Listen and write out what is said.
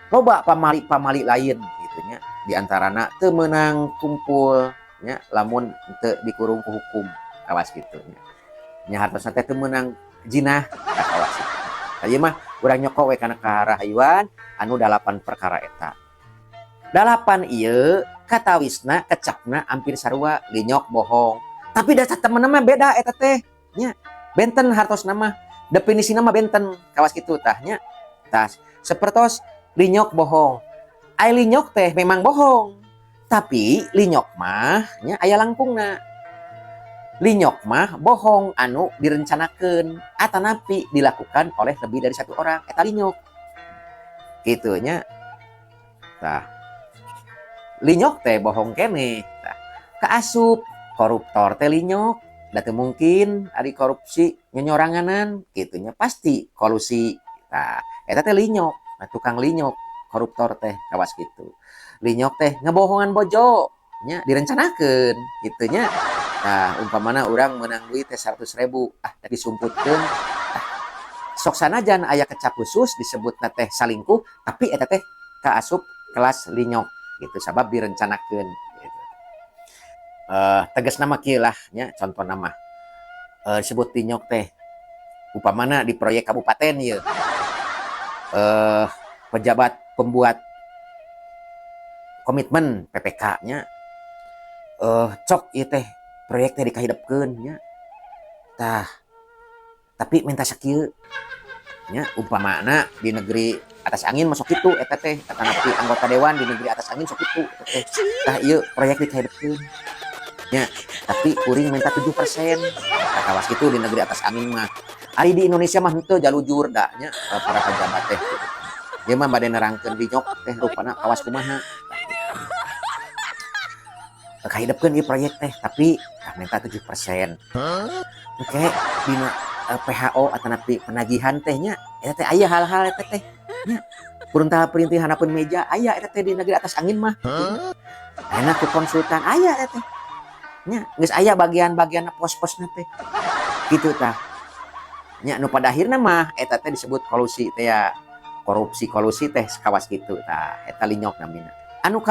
Loba pamali-pamali lain gitu nya, diantarana teu meunang kumpul nya lamun teu dikurung ku hukum, kawas kitu nya. Nya hartosna teh teu meunang jinah, tah kawas kitu. Tah, ieu mah urang nyoko we kana karahayuan anu dalapan perkara eta. Dalapan ieu katawisna kecapna hampir sarua, linyok bohong. Tapi da temen mah beda eta teh nya. Benten hartosna mah, definisina mah benten, kawas kitu tah nya. Tah, sapertos linyok bohong. Ai linyok teh memang bohong. Tapi linyok mah nya aya langkungna. Linyok mah bohong anu direncanakeun atanapi dilakukan oleh lebih dari satu orang, eta linyok. Kitu nya. Tah. Linyok teh bohong keneh. Tah, kaasup koruptor teh linyok, da teu mungkin ari korupsi nyonyoranganan kitu nya, pasti kolusi. Tah, eta teh linyok. Nah, tukang linyok koruptor teh kawas kitu. Linyok teh ngebohongan bojo nya, direncanakeun kitu nya. Tah, umpamana urang meunang duit teh 100.000, ah, disumputkeun. Tah, sok sanajan aya kecap khusus disebutna teh salingkuh, tapi eta teh kaasup kelas linyok gitu, sabab direncanakeun gitu. Tegasna mah kieu lah nya, contohna mah. Disebut linyok teh upamana di proyek kabupaten ieu. Pejabat pembuat komitmen PPK nya, cok ieu teh proyek teh dikahidepkeun nya. Tah, tapi minta sakieu nya, umpamana di negeri atas angin masuk kitu eta teh, atanapi anggota dewan di negeri atas angin sok kitu eta teh. Tah, ieu proyek dikahidepkeun nya, tapi kuring minta 7%. Tah, kawas kitu di negeri atas angin mah. Ari di Indonesia mah henteu, jalujur da nya para pejabat teh gitu. Ieu mah bade nerangkeun linyok teh rupana kawas kumaha. Kahidepkeun ieu proyek teh, tapi tah minta 7%. Engke dina PHO atanapi penagihan teh nya, eta teh aya hal-hal eta teh nya. Perintah perintih handapeun meja aya eta teh di negeri atas angin mah. Ayeuna ku konsultan aya eta teh. Nya, geus aya bagian-bagianna, pos-posna teh. Kitu tah. Nya, nu pada akhirna mah eta teh disebut kolusi teh ya. Korupsi kolusi teh kawas kitu tah, eta linyok namina. Anu ka